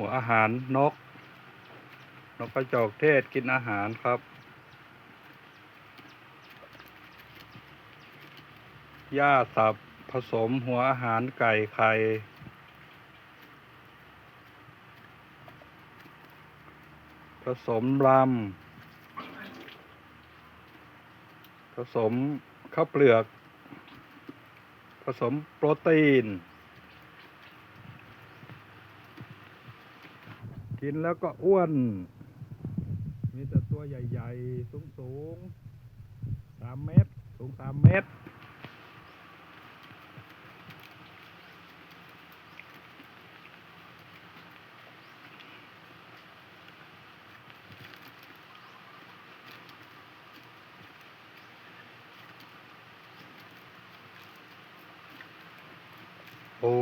ຫົວອາຫານນົກ, ນົກກະຈອກເທດກິນອາຫານຄັບ. ຫຍ້າສັບ ຜະສົມຫົວອາຫານໄກ່ໄຂ່ ຜະສົມລຳ ຜະສົມເຂົ້າເປືອກ ຜະສົມໂປຣຕີນ. ກິນແລ້ວກໍອ້ວນ, ມີແຕ່ຕົວໃຫຍ່ໆ ສູງໆ ສາມເມັດ, ສູງສາມເມັດ. ໂອ້